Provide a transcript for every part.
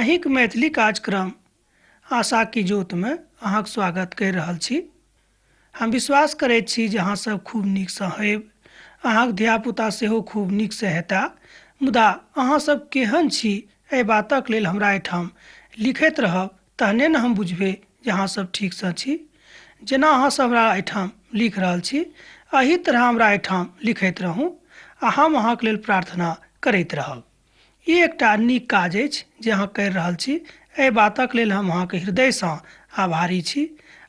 सामाहिक मैथिली कार्यक्रम आशा की ज्योत में अहाँक स्वागत कर रहल छी। हम विश्वास करैत छी जे अहाँ सब खूब नीकसँ होयब, अहाँक धियापुता सेहो खूब नीकसँ हेता। मुदा अहाँ सब केहन छी एहि बातक लेल हमरा एहिठाम लिखैत रहब, तहने ने हम बुझबै जे अहाँ सब ठीकसँ छी। जेना अहाँ सब हमरा एहिठाम लिख रहल छी एहि तरह हमरा एहिठाम लिखैत रहू आ हम अहाँके लेल प्रार्थना करैत रहब। ई एकटा नीक काज अछि जे अहाँ करि रहल छी। एहि बातक लेल हम अहाँके हृदयसँ आभारी छी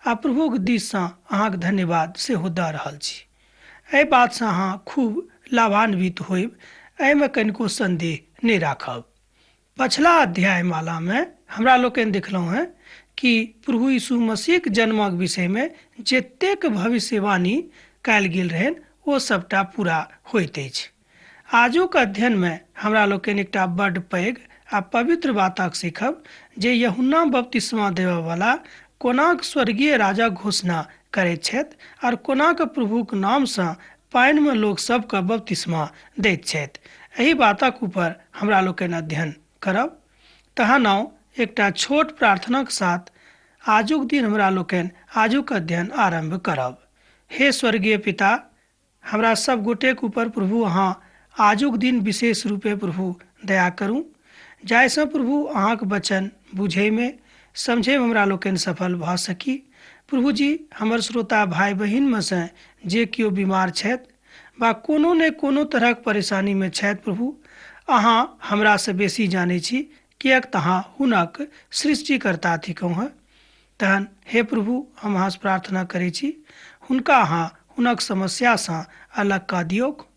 आ प्रभुक दिससँ अहाँके धन्यवाद सेहो दऽ रहल छी। एहि बातसँ अहाँ खूब लाभान्वित होयब, एहिमे कनिको सन्देह नहि राखब। पछिला अध्याय मालामे हमरा लोकनि देखलहुँ हेँ कि प्रभु यीशु मसीहक जन्मक विषयमे जतेक भविष्यवाणी कयल गेल रहनि ओ सबटा पूरा होइत अछि। आजुक अध्ययनमे हमरा लोकनि एकटा बड्ड पैघ आ पवित्र बातक सीखब जे यूहन्ना बपतिस्मा देबयवला कोनाक स्वर्गीय राजक घोषणा करैत छथि आओर कोनाक प्रभुक नामसँ पानिमे लोक सबके बपतिस्मा दैत छथि। एहि बातक ऊपर हमरा लोकनि अध्ययन करब। तहन आउ एकटा छोट प्रार्थनाक साथ आजुक दिन हमरा लोकनि आजुक अध्ययन आरम्भ करब। हे स्वर्गीय पिता, हमरा सब गोटेक ऊपर प्रभु अहाँ आजुक दिन विशेष रूपे प्रभु दया करू, जाहिसँ प्रभु अहाँक वचन बुझैमे समझैमे हमरा लोकनि सफल भऽ सकी। प्रभु जी, हमर श्रोता भाय बहिनमे सँ जे केओ बीमार छथि वा कोनो ने कोनो तरहक परेशानीमे छथि, प्रभु अहाँ हमरासँ बेसी जानै छी, किएक तऽ अहाँ हुनक सृष्टिकर्ता थिकहुँ हेँ। तहन हे प्रभु, हम अहाँसँ प्रार्थना करै छी, हुनका अहाँ हुनक समस्यासँ अलग कऽ दियौक।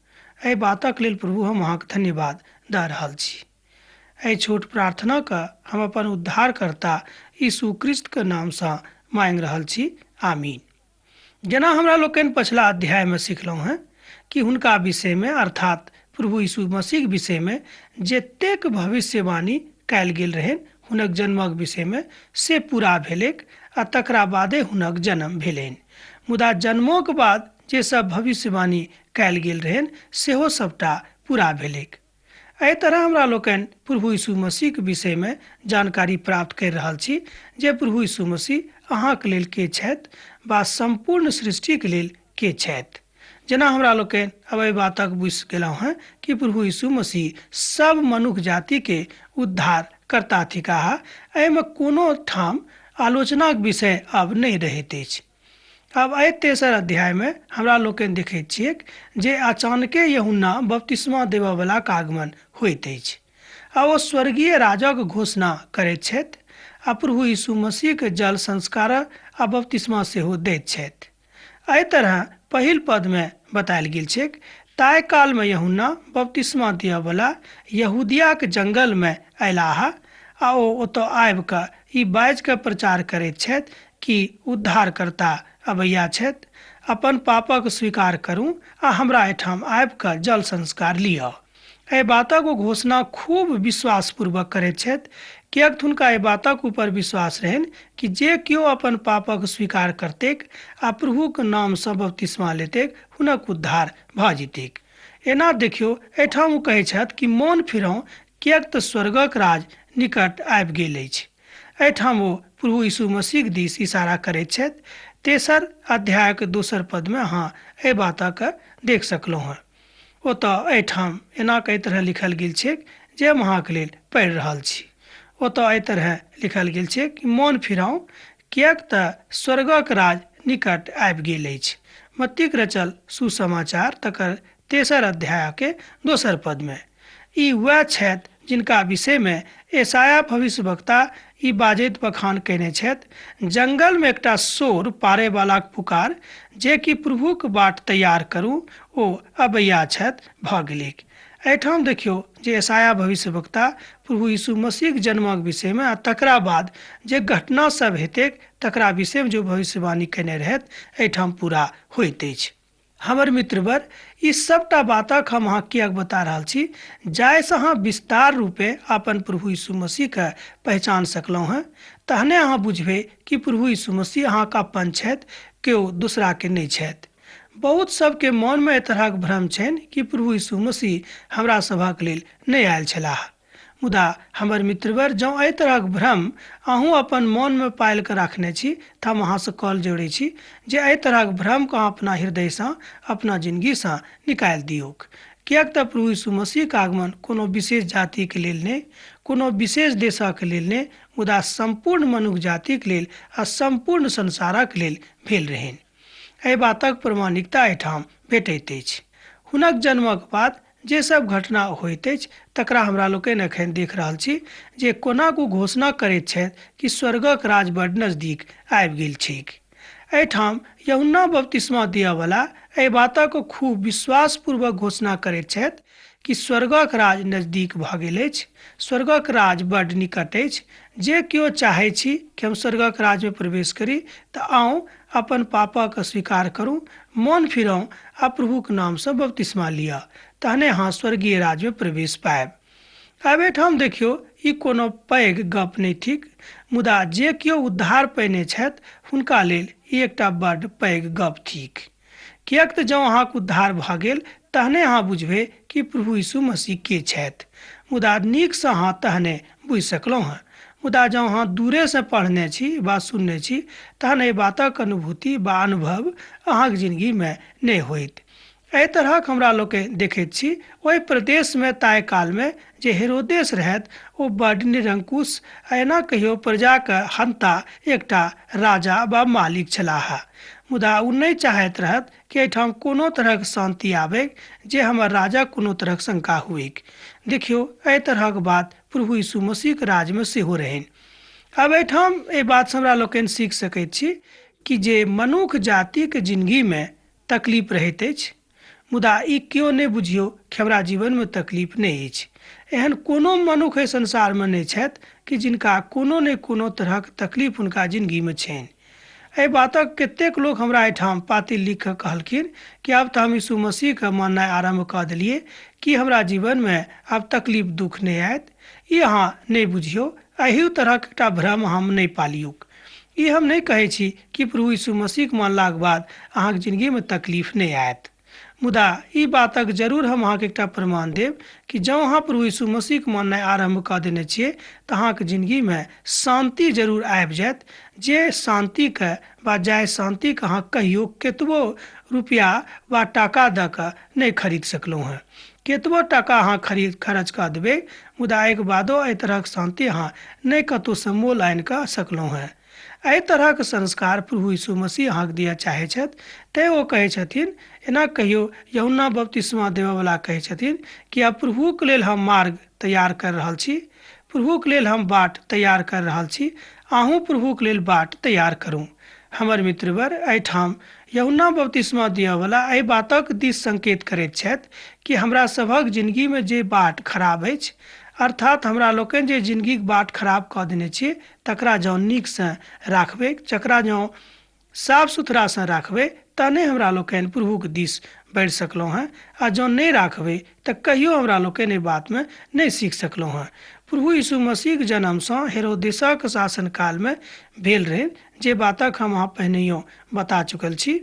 एहि बातक लेल प्रभु हम अहाँके धन्यवाद दऽ रहल छी। एहि छोट प्रार्थनाके हम अपन उद्धारकर्ता यीशु क्रिस्तके नामसँ मांगि रहल छी, आमीन। जेना हमरा लोकनि पछिला अध्यायमे सिखलहुँ हेँ कि हुनका विषयमे अर्थात प्रभु यीशु मसीहक विषयमे जतेक भविष्यवाणी कयल गेल रहनि हुनक जन्मक विषयमे से पूरा भेलैक आ तकरा बादे हुनक जन्म भेलनि। मुदा जन्मोक बाद जे सब भविष्यवाणी कयल गेल रहनि सेहो सबटा पूरा भेलैक। एहि तरह हमरा लोकनि प्रभु यीशु मसीहक विषयमे जानकारी प्राप्त करि रहल छी जे प्रभु यीशु मसीह अहाँके लेल के छथि वा सम्पूर्ण सृष्टिके लेल के छथि। जेना हमरा लोकनि अब एहि बातक बुझि गेलहुँ हेँ कि प्रभु यीशु मसीह सब मनुख जातिके उद्धार कर्ता थिकाह। एहिमे कोनो ठाम आलोचनाक विषय अब नहि रहैत अछि। अब एहि तेसर अध्यायमे हमरा लोकनि देखैत छियैक जे अचानके यूहन्ना बपतिस्मा देबयवलाक आगमन होइत अछि आ ओ स्वर्गीय राजक घोषणा करैत छथि आ प्रभु यीशु मसीहके जल संस्कार आ बपतिस्मा सेहो दैत छथि। एहि तरह पहिल पदमे बतायल गेल छैक, ताहि कालमे यूहन्ना बपतिस्मा दियऽवला यहूदियाक जंगलमे अयलाह आ ओ ओतऽ आबि कऽ ई बाजि कऽ प्रचार करैत छथि कि उद्धारकर्ता अबैया छथि, अपन पापक स्वीकार करू आ हमरा एहिठाम आबि कऽ जल संस्कार लिअ। एहि बातक ओ घोषणा खूब विश्वासपूर्वक करैत छथि, किएक हुनका एहि बातक ऊपर विश्वास रहनि कि जे केओ अपन पापक स्वीकार करतैक आ प्रभुक नामसँ बपतिस्मा लेतैक हुनक उद्धार भऽ जेतैक। एना देखियौ, एहिठाम ओ कहै छथि कि मन फिराउ, किएक तऽ स्वर्गक राज निकट आबि गेल अछि। एहिठाम ओ प्रभु यीशु मसीहक दिस इशारा करैत छथि। तेसर अध्यायक दोसर पदमे अहाँ एहि बातक देख सकलहुँ हेँ। ओतऽ एहिठाम एना एहि तरह लिखल गेल छैक जे हम अहाँके लेल पढ़ि रहल छी। ओतऽ एहि तरह लिखल गेल छै कि मन फिराउ, किएक तऽ स्वर्गक राज निकट आबि गेल अछि। मत्तीक रचल सुसमाचार तकर तेसर अध्यायके दोसर पदमे ई वएह छथि जिनका विषयमे एसाया भविष्यवक्ता ई बाजैत बखान कयने छथि, जंगलमे एकटा शोर पारयवलाक पुकार, जे कि प्रभुक बाट तैयार करू, ओ अबैया छथि भऽ गेलैक। एहिठाम देखियौ जे एसाया भविष्यवक्ता प्रभु यीशु मसीहक जन्मक विषयमे आ तकरा बाद जे घटना सब हेतैक तकरा विषयमे जो भविष्यवाणी कयने रहथि एहिठाम पूरा होइत अछि। हमर मित्रवर, ई सबटा बातक हम अहाँ किएक बता रहल छी, जाहिसँ अहाँ विस्तार रूपे अपन प्रभु यीशु मसीहके पहचान सकलहुँ हेँ, तहने अहाँ बुझबै कि प्रभु यीशु मसीह अहाँके अपन छथि, केओ दूसराके नहि छथि। बहुत सबके मनमे एहि तरहक भ्रम छनि कि प्रभु यीशु मसीह हमरा सभक लेल नहि आयल छलाह। मुदा हमर मित्रवर, जँ एहि तरहक भ्रम अहूँ अपन मोनमे पालि कऽ राखने छी तऽ हम अहाँसँ कॉल जोड़ै छी जे एहि तरहक भ्रमके अहाँ अपना हृदयसँ, अपना जिनगीसँ निकालि दियौक। किएक तऽ प्रभु यीशु मसीहके आगमन कोनो विशेष जातिके लेल नहि, कोनो विशेष देशक लेल नहि, मुदा सम्पूर्ण मनुख जातिक लेल आ सम्पूर्ण संसारक लेल भेल रहनि। एहि बातक प्रमाणिकता एहिठाम भेटैत अछि। हुनक जन्मक बाद जे सब घटना होइत अछि तकरा हमरा लोकनि एखन देख रहल छी जे कोना ओ घोषणा करैत छथि कि स्वर्गक राज बड नजदीक आबि गेल छैक। एहिठाम यूहन्ना बपतिस्मा दिअवला एहि बातक खूब विश्वासपूर्वक घोषणा करैत छथि कि स्वर्गक राज नजदीक भऽ गेल अछि, स्वर्गक राज बड निकट अछि। जे केओ चाहै छी कि हम स्वर्गक राजमे प्रवेश करी तऽ आउ अपन पापक स्वीकार करू, मन फिराउ आ प्रभुक नामसँ बपतिस्मा लिअ, तहने अहाँ स्वर्गीय राज्यमे प्रवेश पायब। आब एहिठाम देखियौ, ई कोनो पैघ गप नहि थिक, मुदा जे केओ उद्धार पयने छथि हुनका लेल ई एकटा बड्ड पैघ गप थिक। किएक तऽ जँ अहाँके उद्धार भऽ गेल तहने अहाँ बुझबै कि प्रभु यीशु मसीह के छथि। मुदा नीकसँ अहाँ तहने बुझि सकलहुँ हँ। मुदा जँ अहाँ दूरेसँ पढ़ने छी वा सुनने छी तहन एहि बातक अनुभूति वा अनुभव अहाँके जिनगीमे नहि होइत। एहि तरहक हमरा लोकनि देखैत छी ओहि प्रदेशमे ताहि कालमे जे हेरोदेस रहथि ओ बड्ड निरंकुश आ एना कहियो प्रजाके हन्ता एकटा राजा वा मालिक छलाह। मुदा ओ नहि चाहैत रहथि कि एहिठाम कोनो तरहक शान्ति आबैक, जे हमर राजा कोनो तरहक शंका हुएक। देखियौ, एहि तरहक बात प्रभु यीशु मसीहके राजमे सेहो रहनि। आब एहिठाम एहि बातसँ हमरा लोकनि सीख सकैत छी कि जे मनुख जातिके जिनगीमे तकलीफ रहैत अछि, मुदा ई केओ नहि बुझियौ कि हमरा जीवनमे तकलीफ नहि अछि। एहन कोनो मनुख एहि संसारमे नहि छथि कि जिनका कोनो ने कोनो तरहक तकलीफ हुनका जिनगीमे छनि। एहि बातक कतेक लोक हमरा एहिठाम पाती लिख कऽ कहलखिन कि आब तऽ हम यीशु मसीहके माननाइ आरम्भ कऽ देलियै कि हमरा जीवनमे आब तकलीफ दुःख नहि आयत। ई अहाँ नहि बुझियौ, एहि तरहक एकटा भ्रम हम नहि पालियौक। ई हम नहि कहै छी कि प्रभु यीशु मसीहके मानलाक बाद अहाँके जिनगीमे तकलीफ नहि आयत, मुदा ई बातक जरूर हम अहाँके एकटा प्रमाण देब कि जँ अहाँ प्रभु यीशु मसीहके माननाइ आरम्भ कऽ देने छियै तऽ अहाँके जिनगीमे शान्ति जरूर आबि जायत, जे शान्तिके वा जाहि शान्तिके अहाँ कहियो कतबो रुपया वा टाका दऽ कऽ नहि खरीद सकलहुँ हँ। कतबो टाका अहाँ खर्च कऽ देबै, मुदा एहिके बादो एहि तरहक शान्ति अहाँ नहि कतहुसँ मोल आनि कऽ सकलहुँ हँ। एहि तरहक संस्कार प्रभु यीशु मसीह अहाँके दिअ चाहै छथि। तैँ ओ कहै छथिन, एना कहियौ, यूहन्ना बपतिस्मा देबयवला कहै छथिन कि आब प्रभुके लेल हम मार्ग तैयार कर रहल छी, प्रभुके लेल हम बाट तैयार कर रहल छी, अहूँ प्रभुके लेल बाट तैयार करू। हमर मित्रवर, एहिठाम यूहन्ना बपतिस्मा दिअवला एहि बातक दिस संकेत करैत छथि कि हमरा सभक जिनगीमे जे बाट खराब अछि, अर्थात हमरा लोकनि जे जिनगीक बाट खराब कऽ देने छी तकरा जँ नीकसँ राखबै, जकरा जँ साफ सुथरासँ राखबै, तहने हमरा लोकनि प्रभुके दिस बढ़ि सकलहुँ हँ, आ जँ नहि राखबै तऽ कहियो हमरा लोकनि एहि बातमे नहि सीख सकलहुँ हँ। प्रभु यीशु मसीहके जन्मसँ हेरोदेसक शासनकालमे भेल रहै, जे बातक हम अहाँ पहिनहियो बता चुकल छी।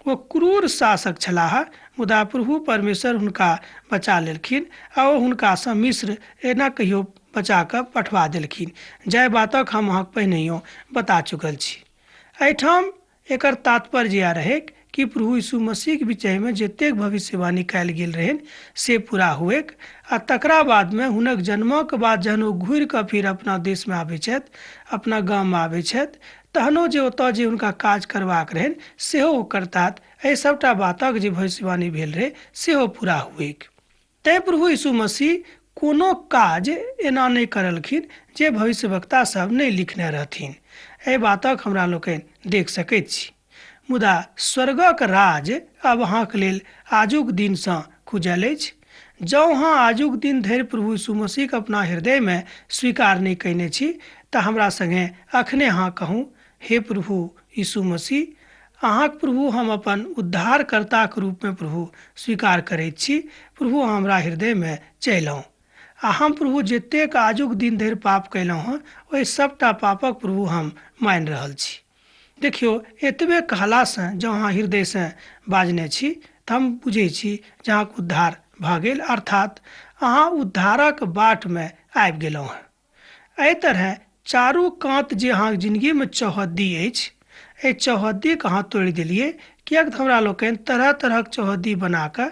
ओ क्रूर शासक छलाह, मुदा प्रभु परमेश्वर हुनका बचा लेलखिन आ ओ हुनकासँ मिस्र एना कहियो बचा कऽ पठवा देलखिन, जाहि बातक हम अहाँके पहिनहियो बता चुकल छी। एहिठाम एकर तात्पर्य इएह रहैक कि प्रभु यीशु मसीहके विषयमे जतेक भविष्यवाणी कयल गेल रहनि से पूरा हुएक, आ तकरा बादमे हुनक जन्मक बाद जहन ओ घुरि कऽ फिर अपना देशमे आबै छथि, अपना गाममे आबै छथि, तहनो जे ओतऽ जे हुनका काज करबाक रहनि सेहो ओ करताह। एहि सभटा बातक जे भविष्यवाणी भेल रहै सेहो पूरा हुएक। तैँ प्रभु यीशु मसीह कोनो काज एना नहि करलखिन जे भविष्यवक्ता सब नहि लिखने रहथिन। एहि बातक हमरा लोकनि देख सकैत छी। मुदा स्वर्गक राज आब अहाँके लेल आजुक दिनसँ खुजल अछि। जँ अहाँ आजुक दिन धरि प्रभु यीशु मसीहके अपना हृदयमे स्वीकार नहि कयने छी तऽ हमरा सङ्गे अखने अहाँ कहू, हे प्रभु यीशु मसीह, अहाँके प्रभु हम अपन उद्धारकर्ताके रूपमे प्रभु स्वीकार करैत छी। प्रभु अहाँ हमरा हृदयमे चलि आउ, आ हम प्रभु जतेक आजुक दिन धरि पाप कयलहुँ हँ ओहि सभटा पापक प्रभु हम मानि रहल छी। देखियौ, एतबे कहलासँ जँ अहाँ हृदयसँ बाजने छी तऽ हम बुझै छी जे अहाँके उद्धार भऽ गेल, अर्थात अहाँ उद्धारक बाटमे आबि गेलहुँ हँ। एहि तरह चारू कात जे अहाँके जिनगीमे चौहद्दी अछि, एहि चौहद्दीके अहाँ तोड़ि देलियै, किएक तऽ हमरा लोकनि तरह तरहक चौहद्दी बनाकऽ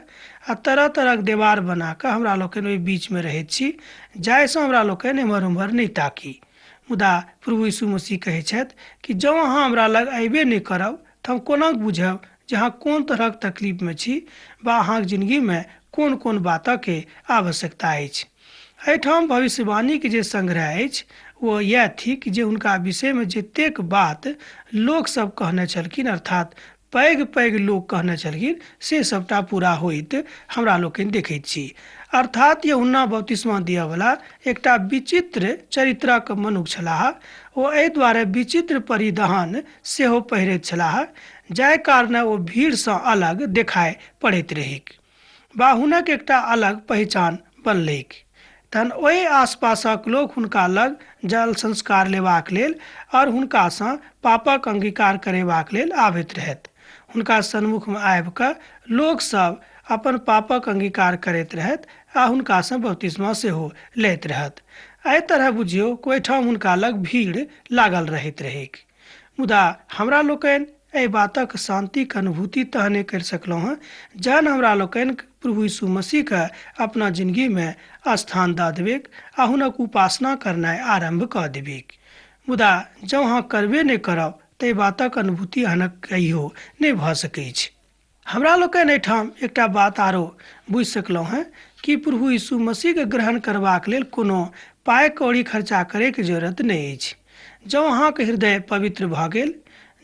आ तरह तरहक देवार बनाकऽ हमरा लोकनि ओहि बीचमे रहैत छी, जाहिसँ हमरा लोकनि एम्हर ओम्हर नहि ताकी। मुदा प्रभु यीशु मसीह कहै छथि कि जँ अहाँ हमरा लग अयबे नहि करब तऽ हम कोना बुझब जे अहाँ कोन तरहक तकलीफमे छी वा अहाँके जिनगीमे कोन कोन बातके आवश्यकता अछि। एहिठाम भविष्यवाणीके जे संग्रह अछि ओ इएह थिक जे हुनका विषयमे जतेक बात लोकसभ कहने छलखिन, अर्थात पैघ पैघ लोक कहने छलखिन, से सबटा पूरा होइत हमरा लोकनि देखैत छी। अर्थात यूहन्ना बपतिस्मा दिअवला एकटा विचित्र चरित्रक मनुख छलाह। ओ एहि दुआरे विचित्र परिधान सेहो पहिरैत छलाह जाहि कारणे ओ भीड़सँ अलग देखाइ पड़ैत रहैक वा हुनक एकटा अलग पहिचान बनलैक। तहन ओहि आसपासक लोक हुनका लग जल संस्कार लेबाक लेल और हुनकासँ पापक अंगीकार करेबाक लेल आबैत रहथि। हुनका सन्मुखमे आबि कऽ लोकसभ अपन पापक अंगीकार करैत रहथि आ हुनकासँ बपतिस्मा सेहो लैत रहत। एहि तरह बुझियौ कि ओहिठाम हुनका लग भीड़ लागल रहैत रहैक। मुदा हमरा लोकनि एहि बातक शान्तिक अनुभूति तहने करि सकलहुँ हँ जहन हमरा लोकनि प्रभु यीशु मसीहके अपना जिनगीमे स्थान दऽ देबैक आ हुनक उपासना करनाइ आरम्भ कऽ देबैक। मुदा जँ अहाँ करबे नहि करब तऽ एहि बातक अनुभूति अहाँक कहियो नहि भऽ सकैछ। हमरा लोकनि एहिठाम एकटा बात आरो बुझि सकलहुँ हँ कि प्रभु यीशु मसीहके ग्रहण करबाक लेल कोनो पाइ कौड़ी खर्चा करैके जरूरत नहि अछि। जँ अहाँके हृदय पवित्र भऽ गेल,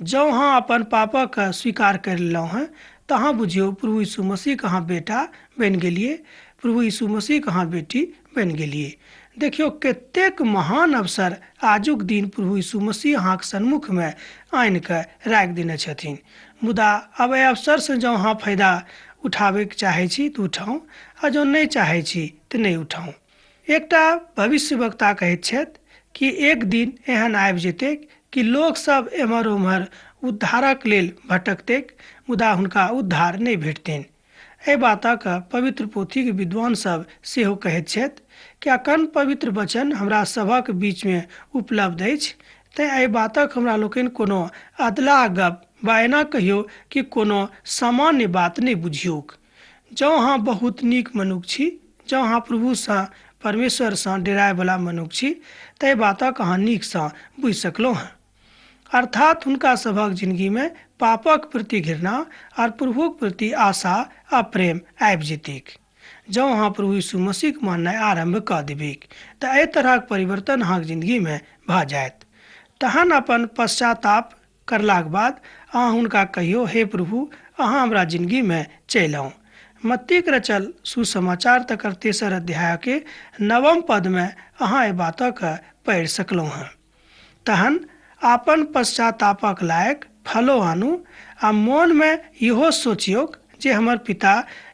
जँ अहाँ अपन पापक स्वीकार करि लेलहुँ हँ, तऽ अहाँ बुझियौ प्रभु यीशु मसीहके अहाँ बेटा बनि गेलियै, प्रभु यीशु मसीहके अहाँ बेटी बनि गेलियै। देखियौ कतेक महान अवसर आजुक दिन प्रभु यीशु मसीह अहाँके सन्मुखमे आनि कऽ राखि देने छथिन। मुदा आब एहि अवसरसँ जँ अहाँ फायदा उठाबैके चाहै छी तऽ उठाउ, आ जँ नहि चाहै छी तऽ नहि उठाउ। एकटा भविष्यवक्ता कहैत छथि कि एक दिन एहन आबि जेतै कि लोकसभ एम्हर ओम्हर उद्धारक लेल भटकतैक, मुदा हुनका उद्धार नहि भेटतनि। एहि बातक पवित्र पोथीके विद्वान सब सेहो कहैत छथि कि अखन पवित्र वचन हमरा सभक बीचमे उपलब्ध अछि, तेँ एहि बातक हमरा लोकनि कोनो अदलाह गप वा एना कहियौ कि कोनो सामान्य बात नहि बुझियौक। जँ अहाँ बहुत नीक मनुख छी, जँ अहाँ प्रभुसँ परमेश्वरसँ डेरायवला मनुख छी, तऽ एहि बातक अहाँ नीकसँ बुझि सकलहुँ हँ। अर्थात हुनका सभक जिनगीमे पापक प्रति घृणा और प्रभुक प्रति आशा आ प्रेम आबि जेतैक। जँ अहाँ प्रभु यीशु मसीहके माननाइ आरम्भ कऽ देबैक तऽ एहि तरहक परिवर्तन अहाँके जिनगीमे भऽ जायत। तहन अपन पश्चाताप करलाक बाद अहाँ हुनका कहियौ, हे प्रभु, अहाँ हमरा जिनगीमे चलि आउ। मत्तीक रचल सुसमाचार तकर 3 अध्यायके 9 पदमे अहाँ एहि बातक पढ़ि सकलहुँ हँ। तहन अपन पश्चातापक लायक फलो आनू आ मोनमे इहो सोचियौक जे हमर पिता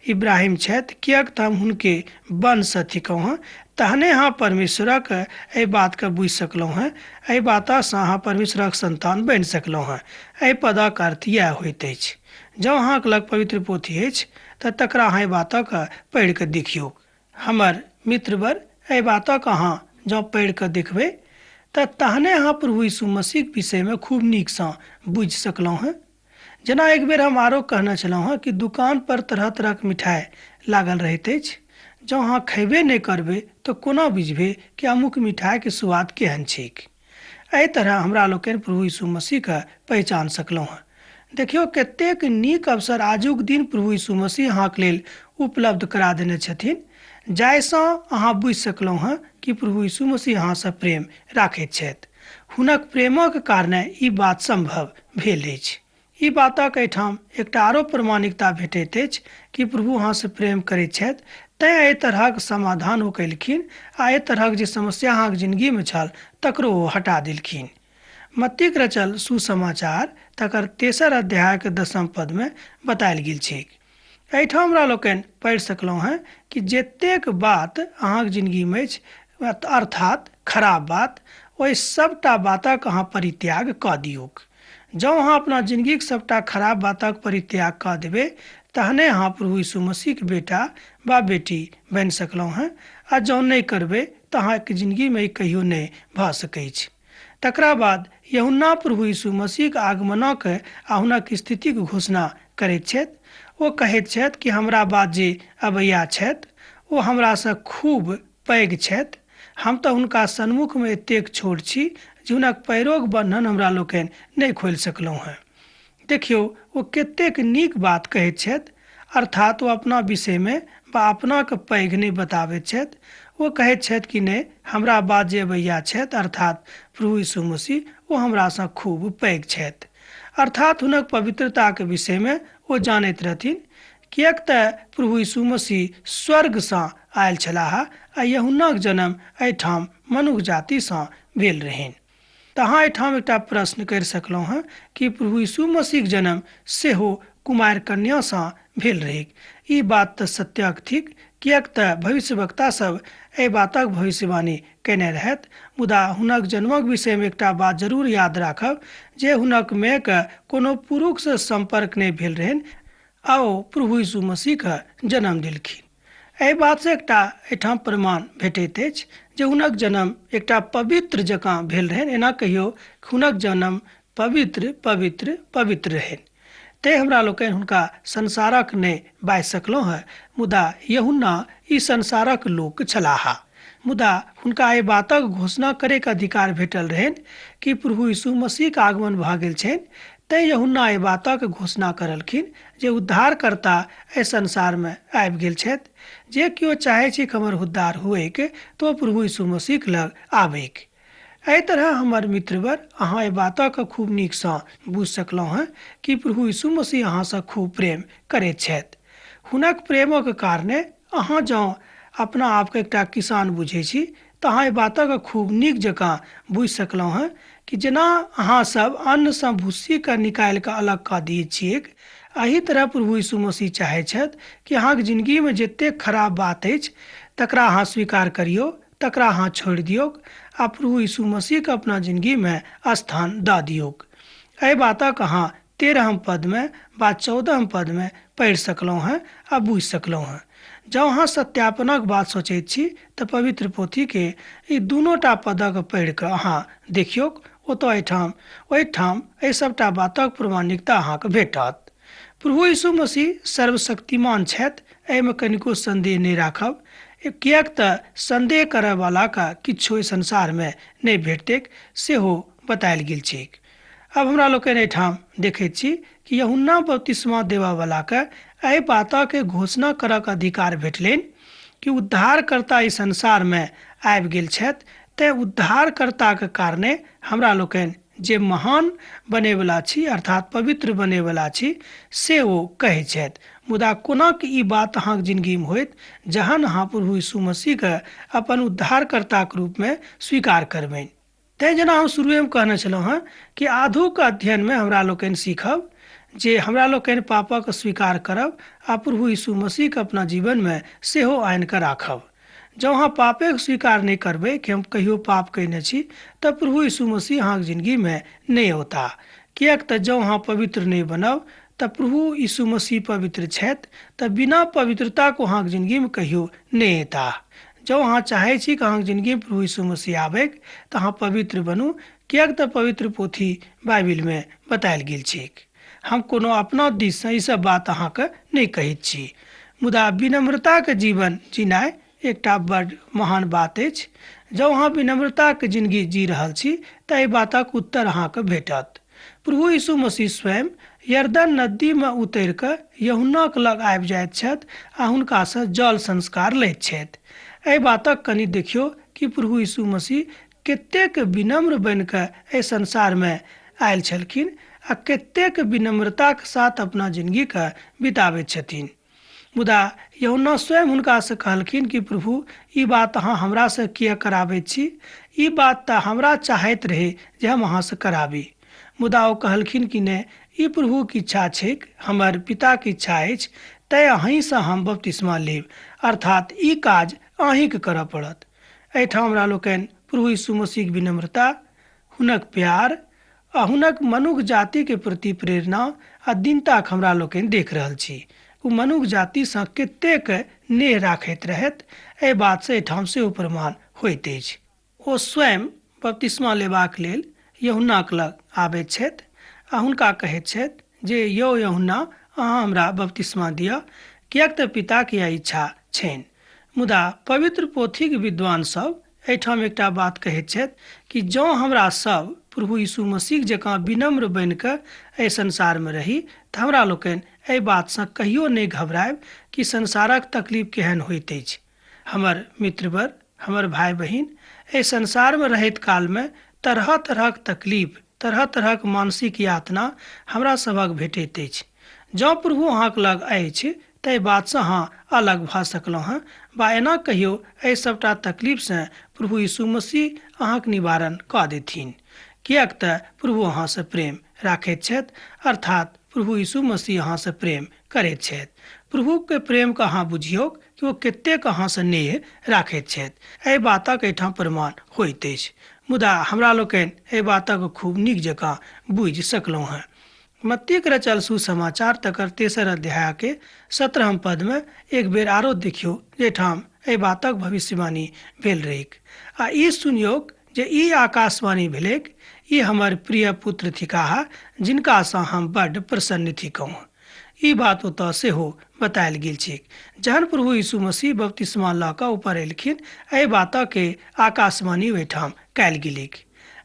इब्राहिम छथि, किएक तऽ हम हुनके वंशसँ थिकहुँ हँ। तहने अहाँ परमेश्वरक एहि बातके बुझि सकलहुँ हँ, एहि बातसँ अहाँ परमेश्वरक संतान बनि सकलहुँ हँ। एहि पदक अर्थ इएह होइत अछि। जँ अहाँके लग पवित्र पोथी अछि तऽ तकरा अहाँ एहि बातक पढ़ि कऽ देखियौक। हमर मित्रवर, एहि बातक अहाँ जँ पढ़ि कऽ देखबै तऽ तहने अहाँ प्रभु यीशु मसीहक विषयमे खूब नीकसँ बुझि सकलहुँ हँ। जेना एक बेर हम आरो कहने छलहुँ हँ कि दुकान पर तरह तरहक मिठाइ लागल रहैत अछि, जँ अहाँ खयबे नहि करबै तऽ कोना बुझबै कि अमुक मिठाइके स्वाद केहन छैक। एहि तरह हमरा लोकनि प्रभु यीशु मसीहके पहिचान सकलहुँ हँ। देखियौ कतेक नीक अवसर आजुक दिन प्रभु यीशु मसीह अहाँके लेल उपलब्ध करा देने छथिन, जाहिसँ अहाँ बुझि सकलहुँ हँ कि प्रभु यीशु मसीह अहाँसँ प्रेम राखैत छथि। हुनक प्रेमक कारणे ई बात सम्भव भेल अछि। ई बातक एहिठाम एकटा आरो प्रमाणिकता भेटैत अछि कि प्रभु अहाँसँ प्रेम करैत छथि, तैँ एहि तरहक समाधान ओ कयलखिन आ एहि तरहक जे समस्या अहाँके जिनगीमे छल तकरो ओ हटा देलखिन। मत्तीक रचल सुसमाचार तकर 3 अध्यायके 10 पदमे बतायल गेल छैक। एहिठाम हमरा लोकनि पढ़ि सकलहुँ हँ कि जतेक बात अहाँके जिनगीमे अछि, अर्थात खराब बात, ओहि सबटा बातक अहाँ परित्याग कऽ दियौक। जँ अहाँ अपना जिनगीके सबटा खराब बातक परित्याग कऽ देबै तहने अहाँ प्रभु यीशु मसीहके बेटा वा बेटी बनि सकलहुँ हेँ। आ जँ नहि करबै तऽ अहाँके जिन्दगीमे ई कहियो नहि भऽ सकैछ। तकरा बाद यूहन्ना प्रभु यीशु मसीहके आगमनक आ हुनक स्थितिक घोषणा करैत छथि। ओ कहैत छथि कि हमरा बाद जे अबैया छथि ओ हमरासँ खूब पैघ छथि, हम तऽ हुनका सन्मुखमे एतेक छोट छी जे हुनक पैरोक बन्धन हमरा लोकनि नहि खोलि सकलहुँ हेँ। देखियौ ओ कतेक नीक बात कहैत छथि, अर्थात ओ अपना विषयमे वा अपनाके पैघ नहि बताबैत छथि। ओ कहैत छथि कि नहि, हमरा बाद जे अबैया छथि अर्थात प्रभु यीशु मसीह, ओ हमरासँ खूब पैघ छथि। अर्थात हुनक पवित्रताके विषयमे ओ जानैत रहथिन, किएक तऽ प्रभु यीशु मसीह स्वर्गसँ आयल छलाह आ यूहन्नाक जन्म एहिठाम मनुख जातिसँ भेल रहनि। तऽ अहाँ एहिठाम एकटा प्रश्न करि सकलहुँ हेँ कि प्रभु यीशु मसीहक जन्म सेहो कुमारि कन्यासँ भेल रहैक। ई बात तऽ सत्यक थिक, किएक तऽ भविष्यवक्ता सब एहि बातक भविष्यवाणी कयने रहथि। मुदा हुनक जन्मक विषयमे एकटा बात जरूर याद राखब जे हुनक मायके कोनो पुरुषसँ सम्पर्क नहि भेल रहनि आ ओ प्रभु यीशु मसीहके जन्म देलखिन। एहि बातसँ एकटा एहिठाम प्रमाण भेटैत अछि जे हुनक जन्म एकटा पवित्र जकाँ भेल रहनि। एना कहियौ हुनक जन्म पवित्र पवित्र पवित्र रहनि। तेँ हमरा लोकनि हुनका संसारक नहि बाजि सकलहुँ हेँ, मुदा यूहन्ना ई संसारक लोक छलाह। मुदा हुनका एहि बातक घोषणा करैके अधिकार भेटल रहनि कि प्रभु यीशु मसीहके आगमन भऽ गेल छनि। तेँ यूहन्ना एहि बातक घोषणा करलखिन जे उद्धारकर्ता एहि संसारमे आबि गेल छथि। जे केओ चाहै छी कि हमर उद्धार हुएक तऽ ओ प्रभु यीशु मसीहके लग आबैक। एहि तरह हमर मित्रवर, अहाँ एहि बातक खूब नीकसँ बुझि सकलहुँ हेँ कि प्रभु यीशु मसीह अहाँसँ खूब प्रेम करैत छथि। हुनक प्रेमक कारणे अहाँ जँ अपना आपके एकटा किसान बुझै छी तऽ अहाँ एहि बातक खूब नीक जकाँ बुझि सकलहुँ हेँ कि जेना अहाँ सब अन्नसँ भुस्सीके निकालि कऽ अलग कऽ दैत छियैक, एहि तरह प्रभु यीशु मसीह चाहै छथि कि अहाँके जिन्दगीमे जतेक खराब बात अछि तकरा अहाँ स्वीकार करियौ, तकरा अहाँ छोड़ि दियौक आ प्रभु यीशु मसीहके अपना जिन्दगीमे स्थान दऽ दियौक। एहि बातक अहाँ 13 पदमे वा 14 पदमे पढ़ि सकलहुँ हेँ आ बुझि सकलहुँ हेँ। जँ अहाँ सत्यापनक बात सोचैत छी तऽ पवित्र पोथीके ई दुनूटा पदक पढ़ि कऽ अहाँ देखियौक, ओतऽ ओहिठाम एहि सबटा बातक प्रमाणिकता अहाँके भेटत। प्रभु यीशु मसीह सर्वशक्तिमान छथि, एहिमे कनिको संदेह नहि राखब, किएक तऽ संदेह करयवलाके किछु एहि संसारमे नहि भेटतैक, सेहो बतायल गेल छैक। अब हमरा लोकनि एहिठाम देखैत छी कि यूहन्ना बपतिस्मा देबऽवलाके एहि बातक घोषणा करक अधिकार भेटलनि कि उद्धारकर्ता एहि संसारमे आबि गेल छथि। तेँ उद्धारकर्ताके कारणे हमरा लोकनि जे महान बनैवला छी अर्थात पवित्र बनैवला छी से ओ कहै छथि। मुदा कोना कि ई बात अहाँके जिन्दगीमे होइत जहन अहाँ प्रभु यीशु मसीहके अपन उद्धारकर्ताके रूपमे स्वीकार करबनि। तेँ जेना हम शुरुएमे कहने छलहुँ हेँ कि आधुक अध्ययनमे हमरा लोकनि सीखब जे हमरा लोकनि पापक स्वीकार करब आ प्रभु यीशु मसीहके अपना जीवनमे सेहो आनि कऽ राखब। जँ अहाँ पापेके स्वीकार नहि करबै कि हम कहियो पाप कयने छी तऽ प्रभु यीशु मसीह अहाँके जिन्दगीमे नहि औताह। किएक तऽ जँ अहाँ पवित्र नहि बनब तऽ प्रभु यीशु मसीह पवित्र छथि तऽ बिना पवित्रताके अहाँके जिन्दगीमे कहियो नहि एताह। जँ अहाँ चाहै छी कि अहाँके जिन्दगीमे प्रभु यीशु मसीह आबैक तऽ अहाँ पवित्र बनू, किएक तऽ पवित्र पोथी बाइबिलमे बतायल गेल छैक। हम कोनो अपना दिससँ ई सब बात अहाँके नहि कहैत छी, मुदा विनम्रताके जीवन जीनाइ एकटा बड्ड महान बात अछि। जँ अहाँ विनम्रताके जिन्दगी जी रहल छी तऽ एहि बातक उत्तर अहाँके भेटत। प्रभु यीशु मसीह स्वयं यरदन नदीमे उतरि कऽ यूहन्नाक लग आबि जाइत छथि आ हुनकासँ जल संस्कार लैत छथि। एहि बातक कनि देखियौ कि प्रभु यीशु मसीह कतेक विनम्र बनि कऽ एहि संसारमे आयल छलखिन आ कतेक विनम्रताके साथ अपना जिन्दगीके बिताबैत छथिन। मुदा यूहन्ना स्वयं हुनकासँ कहलखिन कि प्रभु, ई बात अहाँ हमरासँ किएक कराबैत छी? ई बात तऽ हमरा चाहैत रहै जे हम अहाँसँ कराबी। मुदा ओ कहलखिन कि नहि, ई प्रभुके इच्छा छैक, हमर पिताके इच्छा अछि, तेँ अहीँसँ हम बपतिस्मा लेब, अर्थात ई काज अहीँके करऽ पड़त। एहिठाम हमरा लोकनि प्रभु यीशु मसीहके विनम्रता, हुनक प्यार आ हुनक मनुख जातिके प्रति प्रेरणा आ दीनताके हमरा लोकनि देख रहल छी। ओ मनुख जातिसँ कतेक नेह राखैत रहथि, एहि बातसँ एहिठाम सेहो प्रमाण होइत अछि। ओ स्वयं बपतिस्मा लेबाक लेल यूहन्नाक लग आबैत छथि आ हुनका कहैत छथि जे यौ यूहन्ना, अहाँ हमरा बपतिस्मा दिअ, किएक तऽ पिताक इएह इच्छा छनि। मुदा पवित्र पोथीक विद्वान सब एहिठाम एकटा बात कहैत छथि कि जँ हमरा सब प्रभु यीशु मसीह जकाँ विनम्र बनि कऽ एहि संसारमे रही तऽ हमरा लोकनि एहि बातसँ कहियो नहि घबरायब कि संसारक तकलीफ केहन होइत अछि। हमर मित्रवर, हमर भाय बहिन, एहि संसारमे रहैत कालमे तरह तरहक तकलीफ, तरह तरहक मानसिक यातना हमरा सभक भेटैत अछि। जँ प्रभु अहाँक लग अछि तऽ एहि बातसँ अहाँ अलग भऽ सकलहुँ हँ, वा एना कहियो एहि सभटा तकलीफसँ प्रभु यीशु मसीह अहाँक निवारण कऽ देथिन, किएक तऽ प्रभु अहाँसँ प्रेम राखैत छथि, अर्थात प्रभु यीशु मसीह अहाँसँ प्रेम करैत छथि। प्रभुके प्रेमके अहाँ बुझियौक कि ओ कतेक अहाँसँ नेह राखैत छथि, एहि बातक एहिठाम प्रमाण होइत अछि। मुदा हमरा लोकनि एहि बातक खूब नीक जकाँ बुझि सकलहुँ हँ। मत्तीक रचल सुसमाचार तकर 3 अध्याय के 17 पद में एक बेर आरो देखियौ जाहिठाम एहि बातक भविष्यवाणी भेल रहैक। आ ई सुनियौक जे ई आकाशवाणी भेलैक, ई हमर प्रिय पुत्र थिकाह जिनकासँ हम बड्ड प्रसन्न थिकहुँ। ई बात ओतऽ सेहो बतायल गेल छैक। जहन प्रभु यीशु मसीह बपतिस्मा लऽ कऽ ऊपर एलखिन, एहि बातके आकाशवाणी ओहिठाम कयल गेलैक।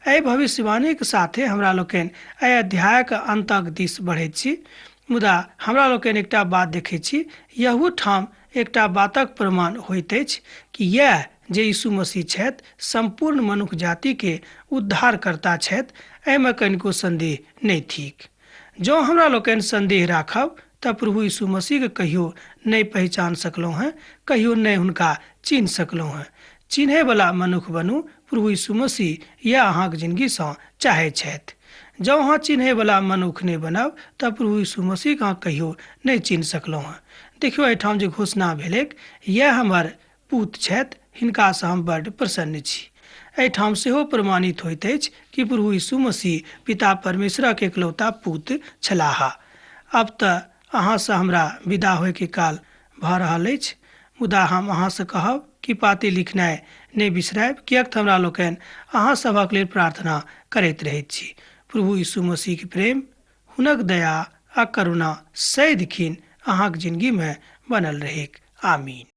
एहि भविष्यवाणीक साथे हमरा लोकनि एहि अध्यायक अन्तक दिस बढ़ैत छी। मुदा हमरा लोकनि एकटा बात देखैत छी, यहू ठाम एकटा बातक प्रमाण होइत अछि कि यैह जे यीशु मसीह छथि सम्पूर्ण मनुख जातिके उद्धारकर्ता छथि, एहिमे कनिको सन्देह नहि थिक। जँ हमरा लोकनि सन्देह राखब तऽ प्रभु यीशु मसीहके कहियो नहि पहचान सकलहुँ हँ, कहियो नहि हुनका चिन्ह सकलहुँ हँ। चिन्हैवला मनुख बनू, प्रभु यीशु मसीह यैह अहाँक जिनगीसँ चाहैत छथि। जँ अहाँ चिन्हैवला मनुख नहि बनब तऽ प्रभु यीशु मसीहके अहाँ कहियो नहि चिन्ह सकलहुँ हँ। देखियौ एहिठाम जे घोषणा भेलैक, यैह हमर पूत छथि, हिनकासँ हम बड्ड प्रसन्न छी। एहिठाम सेहो प्रमाणित होइत अछि कि प्रभु यीशु मसीह पिता परमेश्वरक एकलौता पूत छलाह। अब तऽ अहाँसँ हमरा विदा होयके काल भऽ रहल अछि, मुदा हम अहाँसँ कहब कि पाती लिखनाइ नहि बिसरायब, किएक तऽ हमरा लोकनि अहाँ सभक लेल प्रार्थना करैत रहैत छी। प्रभु यीशु मसीहके प्रेम, हुनक दया आ करुणा सदिखिन अहाँक जिनगीमे बनल रहैक। आमीन।